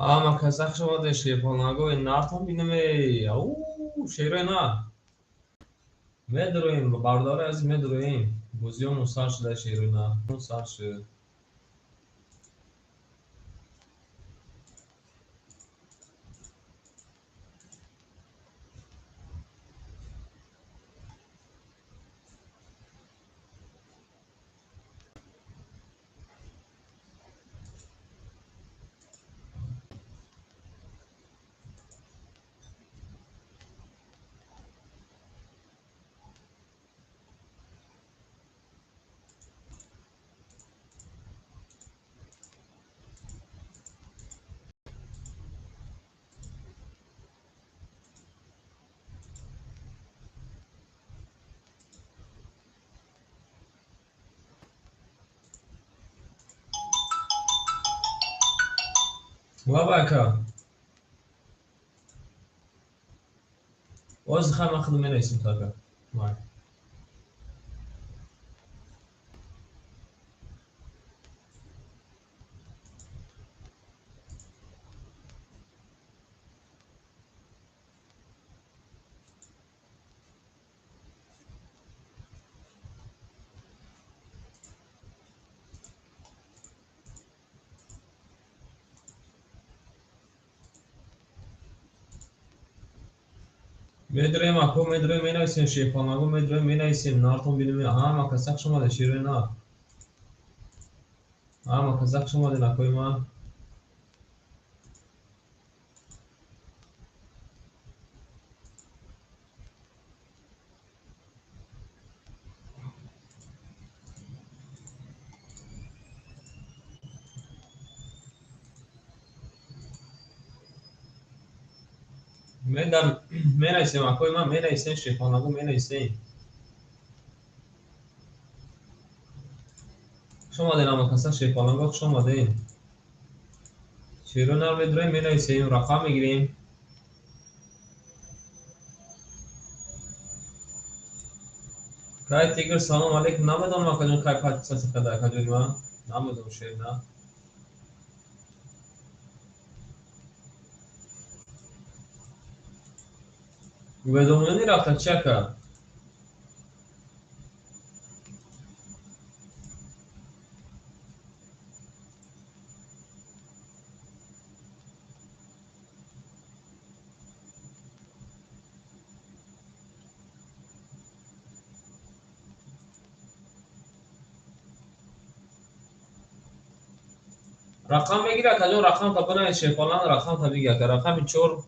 Ама казах шомаде шерпаланго нартон бинаме. Ау, шерои на. Медроем, бародари азиз, медроем. Бозиёмон сар шуда, шерои на. Сар шуд. Лабака. Оз хама худам менависем така. Май. Медроем, ако медроем, менависем, шерпаланго медроем, менависем, нартон бинем. Ама казах шомаде, шерои на. Ама казах шомаде, накои ман. Менависем, акои ман, менависем, шерпаланго менависем. Хуш омаден, ама каса шерпаланго, хуш омаден. Шерои нар медроем, менависем, рақам мегирем. Кай тигр, салом алейкум. Намедонам, акаҷон, кай подписаться карда, акаҷони ман. Намедонам, шер на. Уведомление рафта чи ака? Рақам мегири, акаҷон, рақам та бинавис, шерпалан, рақам та биги, ака. Рақами 4.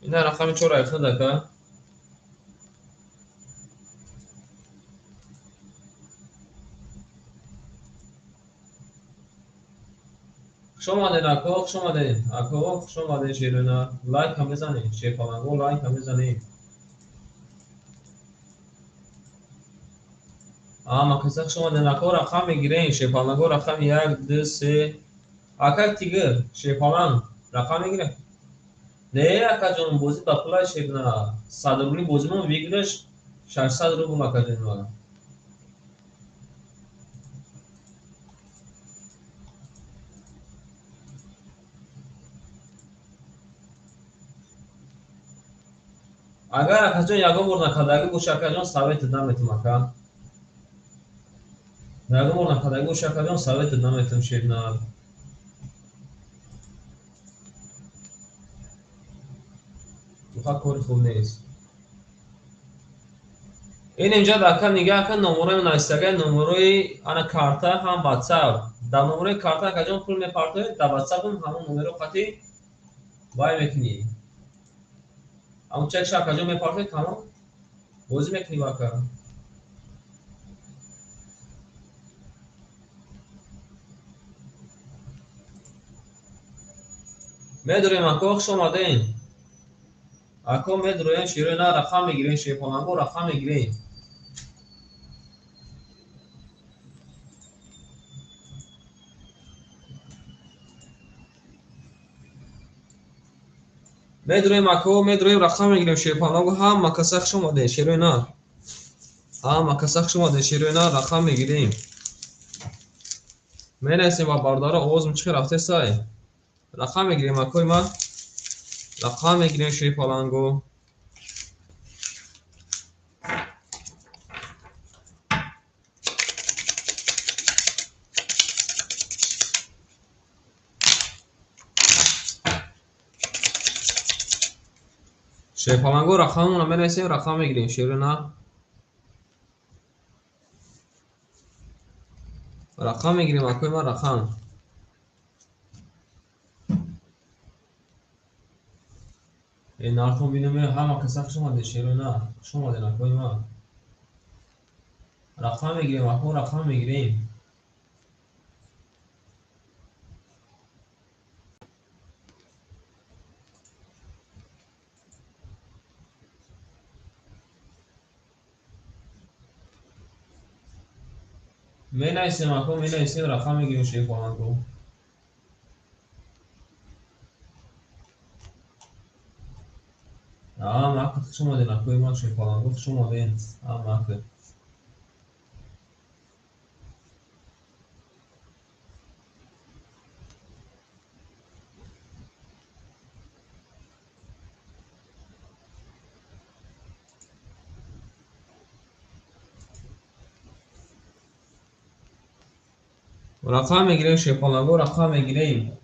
Ина рақами 4 айхуд, ака. Хуш омаден, ако, хуш омаден. Ако, хуш омаден, шерона. Лайк ҳам мезанем, шерпаланго лайк ҳам мезанем. Ама казах хуш омаден, ако, рақам мегирем, шерпаланго рақами 1, 2, 3. Ака тигр, шерпалан, рақам мегирем. Не, акаҷон, бозӣ ба пулай, шерна. 100 рубли бозимон выигрыш 600 рубл, акаҷон. Агар акаҷон ягон бор накардагӣ боша, акаҷон, советат наметум, ака. Ягон бор накардагӣ боша, акаҷон, советат наметум, шерна. Уха кори хуб нест. Ин инҷа ака нигаҳ кун, номерои нависагай, номерои ана карта ҳам WhatsApp. Дар номерои карта, акаҷон, пул мепартоед, дар WhatsApp ҳам ҳамон номеро қатӣ вай мекунӣ. Ҳамон чекша, акаҷон, мепартоед, тамом. Бозӣ мекунӣ, ака. Медорем, ако, хуш омаден. Ако медроем, шерои на, рақам мегирем, шерпаланго рақам мегирем. Медроем, ако, медроем, рақам мегирем, шерпаланго, ҳама каса хуш омаден, шерои на. Ҳама каса хуш омаден, шерои на, рақам мегирем. Менависем ба бародаро, овозм чӣ рафтесай? Рақам мегирем, акои ман. Рақам мегирем, шери паланго. Шерпаланго рақамонро менависем, рақам мегирем, шеро на. Рақам мегирем, акои ман, рақам. Нартон бинем, ҳама каса хуш омадед, шеро на. Хуш омадед, акои ман. Рақам мегирем, ако, рақам мегирем. Менависем, ако, менависем, рақам мегирем, шерпаланго. Ама, хуш омадед, акои ман, шерпаланго, хуш омадед. Ама. Рақам мегирем, шерпаланго, рақам мегирем.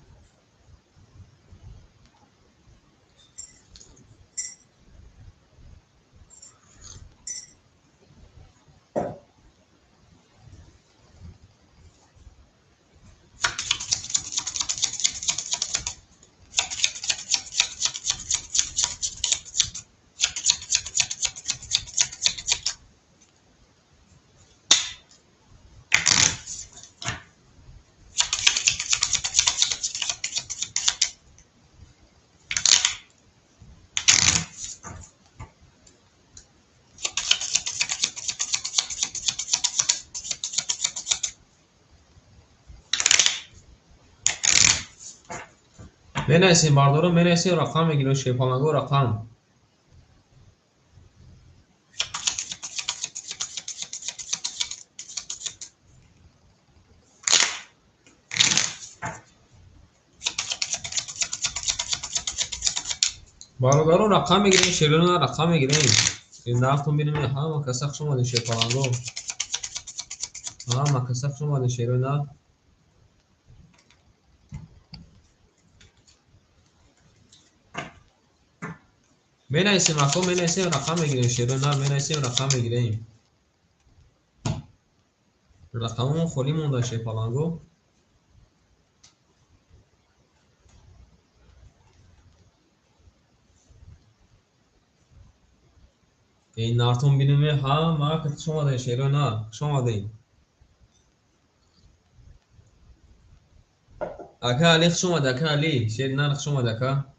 Менависем, бардорон, менависем, рақам мегирем, шерпаланго, рақам. Бародарон, рақам мегирем, шерона, рақам мегирем. Нартон бинем, ҳама каса хуш омадед, шерпаланго. Ҳама каса хуш омадед, шерона. Менависем, ако, менависем, рақам мегирем, шеро на, менависем, рақам мегирем. Рақамон холӣ монда, шерпаланго. Нартон бинем, ҳама хуш омадед, шеро на, хуш омадед. Ака Али хуш омад, ака Али, шер на, хуш омад, ака.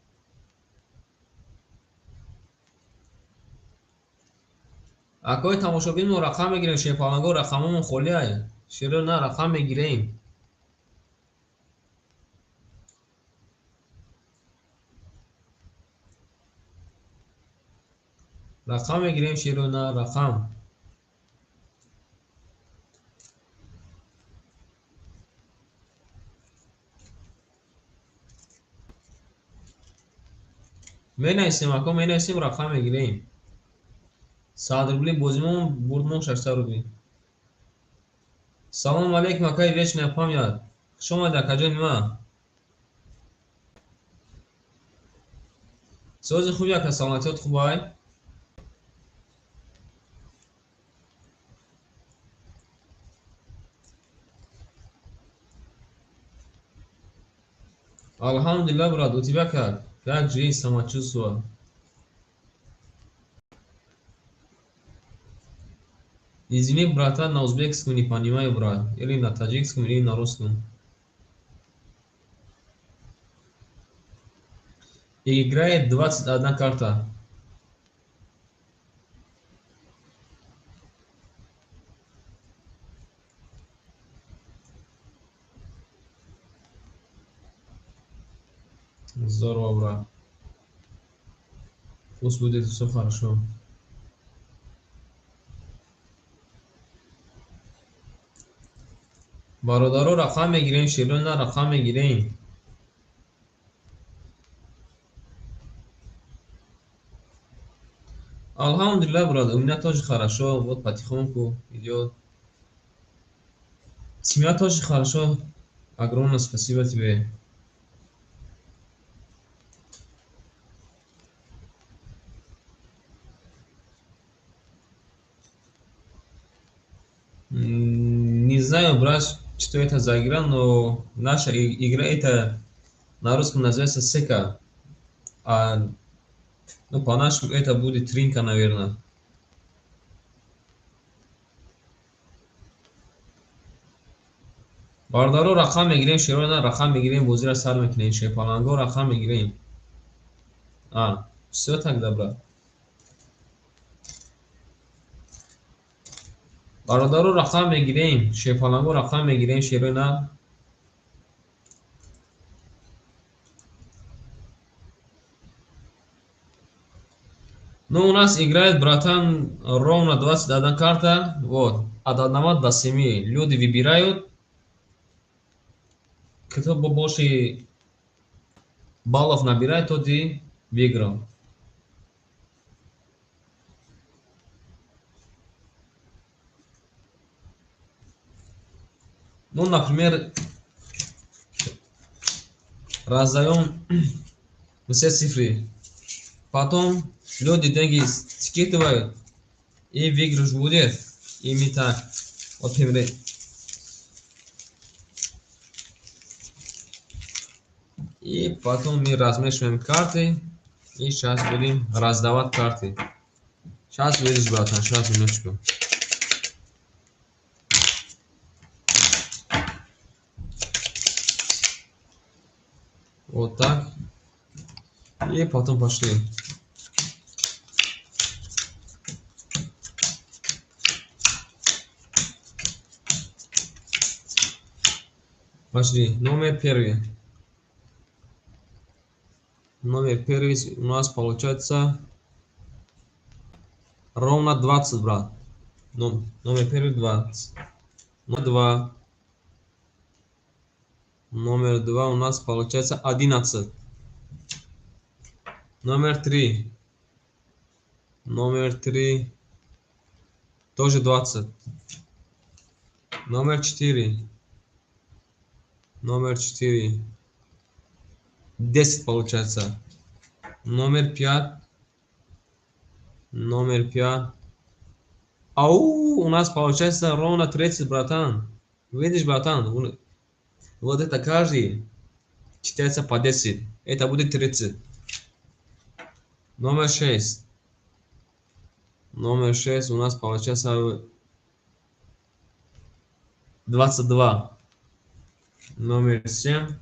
Акои тамошобин, мо рақам мегирем, шерпаланго, рақамомон холиай. Шеро на, рақам мегирем. Рақам мегирем, шеро на, рақам. Менависем, ако, менависем, рақам мегирем. 100 рубли бозимон бурдмон 600 рубли. Салом алейкум, акай вечная память. Хуш омадед, акаҷони ман. Сози хуби, ака, саломатиёт хубай? Алҳамдулилла, брат, у тебя как? Как жизнь, самочувствие? Извини, братан, на узбекском не понимаю, брат. Или на таджикском, или на русском. Играет 21 карта. Здорово, брат. Пусть будет все хорошо. Бародаро, рақам мегирем, шерона, рақам мегирем. Алҳамдулиллах, брат, у меня тоже хорошо, вот потихоньку идет. Семья тоже хорошо. Огромное спасибо тебе. Не знаю, брат, что это за игра, но наша игра это на русском называется сека. А ну, по-нашему это будет тринка, наверное. Бародаро, рақам мегирем, шерона рақам мегирем, бозиро сар мекунем, шерпаланго рақам мегирем. А, всё тогда, брат. Бародаро, рақам мегирем, шерпаланго рақам мегирем, шерона. Ну, у нас играет, братан, ровно 21 карта. Вот, от 1 до 7. Люди выбирают, кто больше баллов набирает, тот и выиграл. Ну, например, раздаем все цифры. Потом люди деньги скидывают, и выигрыш будет. И мы так. Вот, например. И потом мы размешиваем карты. И сейчас будем раздавать карты. Сейчас видишь, братан, сейчас, минуточку. Вот так. И потом пошли. Пошли. Номер первый. Номер первый у нас получается ровно 20, брат. Номер первый 20. Номер 2. Номер 2 у нас получается 11. Номер 3. Номер 3 тоже 20. Номер 4. Номер 4. 10 получается. Номер 5. Номер 5. Ау, у нас получается ровно 30, братан. Видишь, братан? Вот это каждый читается по 10. Это будет 30. Номер 6. Номер 6 у нас получается 22. Номер 7.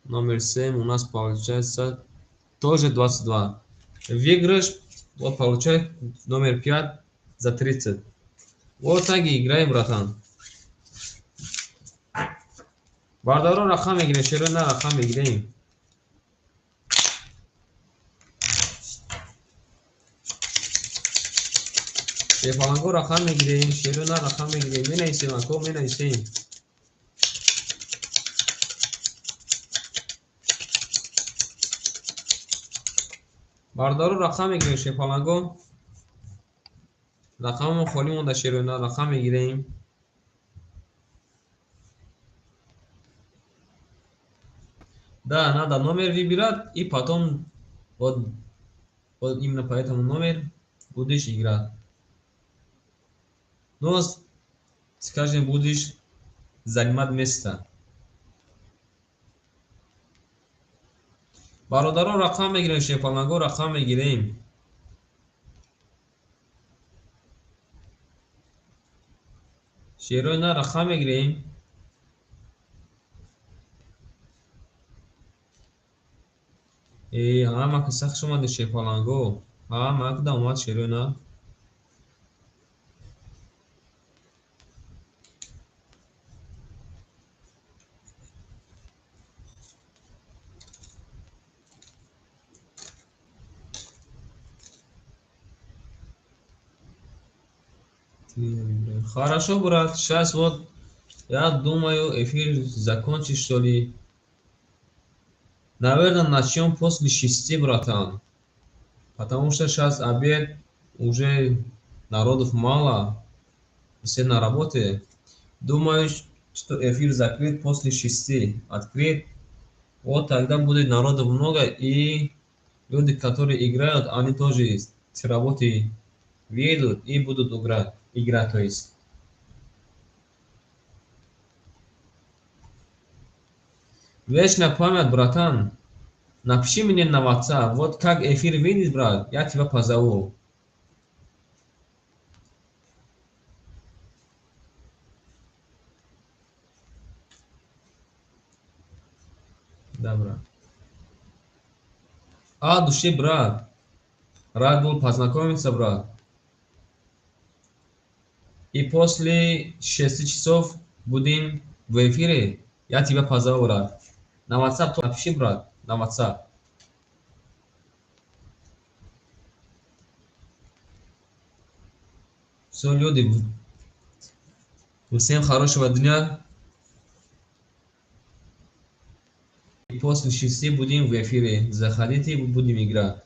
Номер 7 у нас получается тоже 22. Выигрыш вот получает номер 5 за 30. Вот так и играем, братан. Бародаро, рақам мегирем, шерона рақам мегирем. Шерпаланго рақам мегирем, шерона рақам мегирем. Менависем, ако менависем. Бародаро, рақам мегирем, шерпаланго. Рақамон холӣ монда, шерона рақам мегирем. Да, надо номер выбирать, и потом вот именно по этому номеру будешь играть. Но, скажем, будешь занимать место. Бародаро, рақам мегирем, шерпаланго рақам мегирем. Шерона рақам мегирем. Ҳама ки сахт шумади, шерпаланго. Ҳама куда омад, шерона. Хорошо, брат, сейчас вот я думаю, эфир закончить, что ли. Наверное, начнем после 6, братан. Потому что сейчас обед, уже народов мало, все на работе. Думаю, что эфир закрыт после 6, открыт. Вот тогда будет народу много, и люди, которые играют, они тоже с работы выйдут и будут играть, то есть. Вечная память, братан. Напиши мне на WhatsApp. Вот как эфир выйдет, брат, я тебя позову. Да, брат. А, души, брат. Рад был познакомиться, брат. И после 6 часов будем в эфире. Я тебя позову, брат. На WhatsApp напиши, брат. На WhatsApp. Все, люди. Всем хорошего дня. И после 6 будем в эфире. Заходите, будем играть.